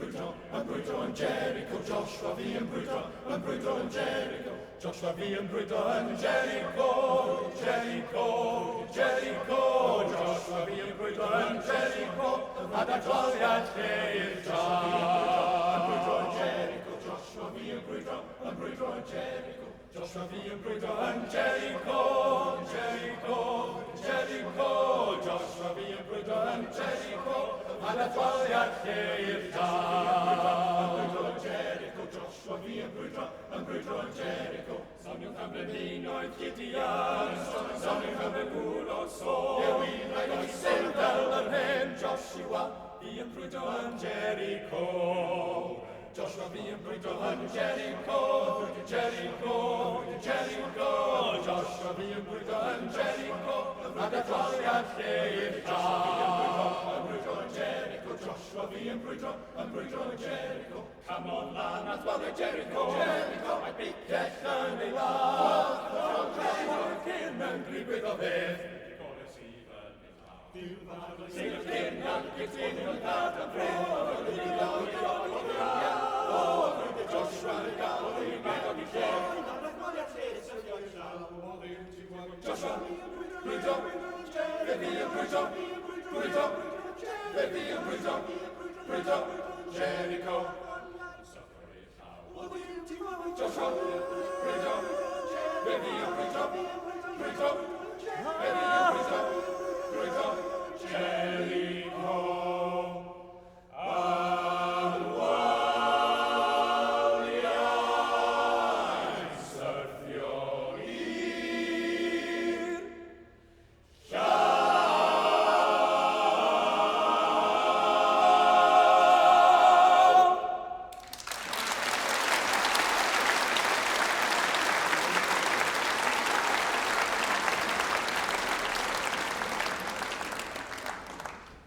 brwydro, yn brwydro yn Jericho. Joshua fu yn brwydro, yn brwydro yn Jericho. Joshua fu yn brwydro yn Jericho, Jericho, Jericho. Joshua fu yn brwydro yn Jericho, a datwaliad lle i'r draw. Yn brwydro yn Jericho, Joshua fu yn brwydro, yn brwydro yn Jericho. Joshua fu yn brwydro yn Jericho, Jericho, Jericho. Joshua fu yn brwydro yn Jericho, a datwaliad lle i'r draw. Yn brwydro yn Jericho, Joshua fu yn brwydro, yn brwydro yn Jericho. Soniwch am brenhinoedd Gideon, soniwch am y gŵr o Saul. Dewin rhaid o'i sylw fel yr hen Joshua, fu yn brwydro yn Jericho. Joshua fu yn brwydro yn Jericho, Jericho, Jericho. Joshua fu yn brwydro yn Jericho, a datwaliad lle i'r draw. Yn brwydro yn Jericho, Joshua fu yn brwydro, yn brwydro yn Jericho. Camodd lan at waliau Jericho, Jericho, mae bicell yn ei law. Joshua cyn yn gribwydd o beth, Joshua, brwydro, fe fu yn brwydro, brwydro, fe fu yn brwydro, brwydro, Jericho. Joshua, brwydro, fe fu yn brwydro.